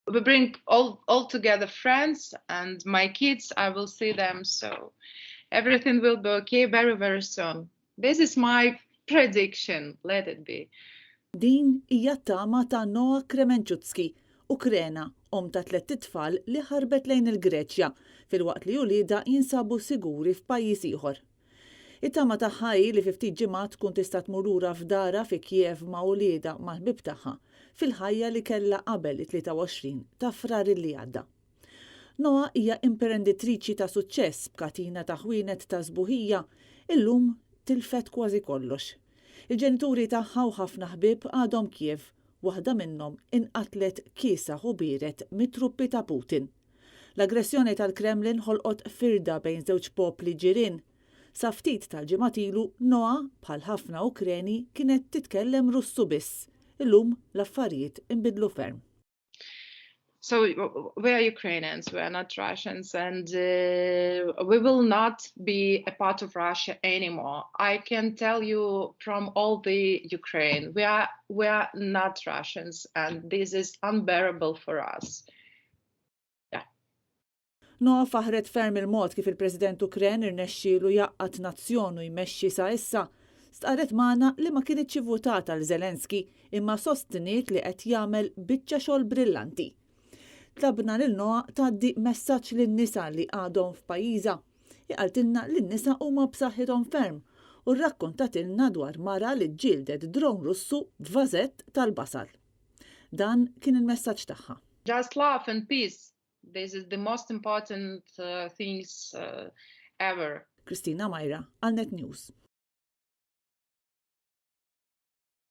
We bring all together friends and my kids, I will see them, so everything will be okay very, very soon. This is my prediction, let it be. Din hija t-tama ta' Noa Kremenchutski, Ukrena, omm ta' tlett itfal li ħarbet lejn il-Greċja filwaqt li uliedha jinsabu siguri f'pajjiż ieħor. It-tama tagħha hi li fi ftit ġimgħat tkun tista' tmur lura f'darha fi Kiev ma' uliedha mal-ħbieb tagħha fil-ħajja li kellha qabel it-23 ta' Frar li għadda. Noa hija imprenditriċi ta' suċċess b'katina ta' ħwienet ta' sbuħija, illum tilfet kważi kollox. Il-ġenituri tagħha u ħafna ħbieb għadhom Kiev, waħda minnhom inqatlet kiesaħ u biered mit-truppi ta' Putin. L-aggressjoni tal-Kremlin ħolqot firda bejn żewġ popli ġirien. Sa ftit tal-ġimgħat ilu, Noa, bħal ħafna Ukreni, kienet titkellem Russu biss. Illum l-affarijiet inbidlu ferm. So we are Ukrainians, we are not Russians, and we will not be a part of Russia anymore. I can tell you from all the Ukraine, we are not Russians, and this is unbearable for us. Yeah. Noa faħret ferm il-mod kif il-President Ukren irnexxielu jgħaqqad nazzjon u jmexxi sa issa. Stqarret magħna li ma kinitx ivvutat għal Zelenski imma sostniet li qed jagħmel biċċa xogħol brillanti. Tlabna lil Noa tgħaddi messaġġ lin-nisa li għadhom f'pajjiżha. Qaltilna li n-nisa huma b'saħħithom ferm u rrakkontatilna dwar mara li ġġieldet drone Russu b'vażett tal-basal. Dan kien il-messaġġ tagħha. Just love and peace. This is the most important things ever. Kristina Majra, għal Net News.